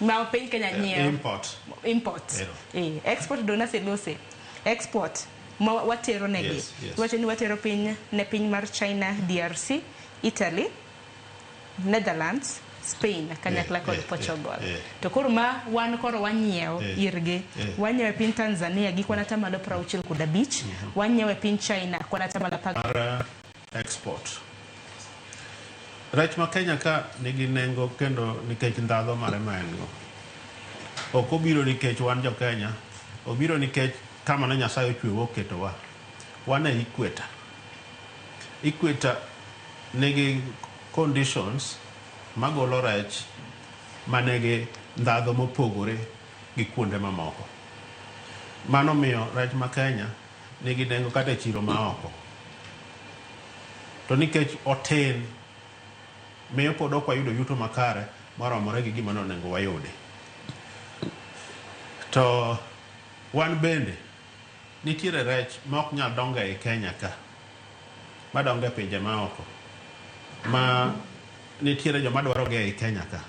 Ma piny Kenya nyiewo. Import. Import. Ero. Export do naselose. Export ma watero negi. Yes. Iwacho ni watero piny ne piny mar China, DRC, Italy, Netherlands, Spain kanyakla kod Portugal. To koro ma wan koro wanyiewo irgi. Wanyiewo e piny Tanzania gi kwan 65%, wanyiewo e piny China kwan 10%. Mar export. Rech ma Kenya ka nigi nengo kendo nikech ndhadho mare ma en go. Ok obiro nikech wan jo Kenya, obiro nikech kama ne Nyasaye ochwewa oketowa. Wan e equator. Equator nigi conditions magolo rech manigi ndhadho mopogore gi kuonde mamoko. Mano miyo rech ma Kenya nigi nengo kata e chiro ma oko. To nikech otin, miyo pod ok wayudo yuto makare moromore gi gima nonego wayudi. To wan bende nitiere rech ma ok nyal dongo ei Kenya ka, madongo e pinje ma oko, ma nitiere joma dwaro gi ei Kenya ka.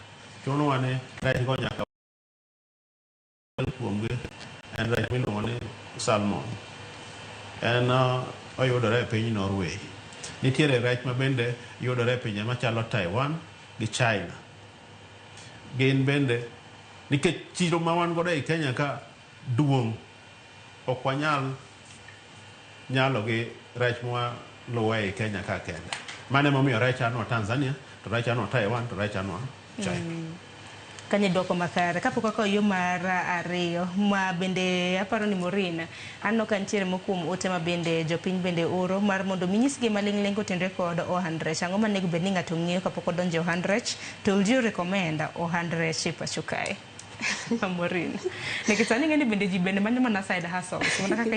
Chunowa ni rech go nyaka kuomgi en rech miluongo ni salmon. En oyudore e piny Norway. Nitiere rech ma bende yudore e pinje machalo Taiwan gi China. Gin bende nikech chiro ma wan godo ei Kenya ka duong', ok wanyal nyalo gi rech mwa luwo ei Kenya ka kende. Mano emomiyo rech anwa Tanzania, to rech anwa Taiwan, to rech anwa China. Kanyo dwoko makare. Kapok wakawo yo mar ariyo, ma bende aparo ni Maureen, aneno ka nitiere moko kuom ote ma bende jopiny bende oro mar mondo mi nyisgi maling' ling' kotenore kod ohand rech. Ang'o manego bed ni ng'ato ng'eyo kapok odonjo e ohand rech? To would you recommend ohand rech e pacho kae? Maureen. Nikech sani ing'e ni bende ji bende manyo mana side hustles. Mana kaka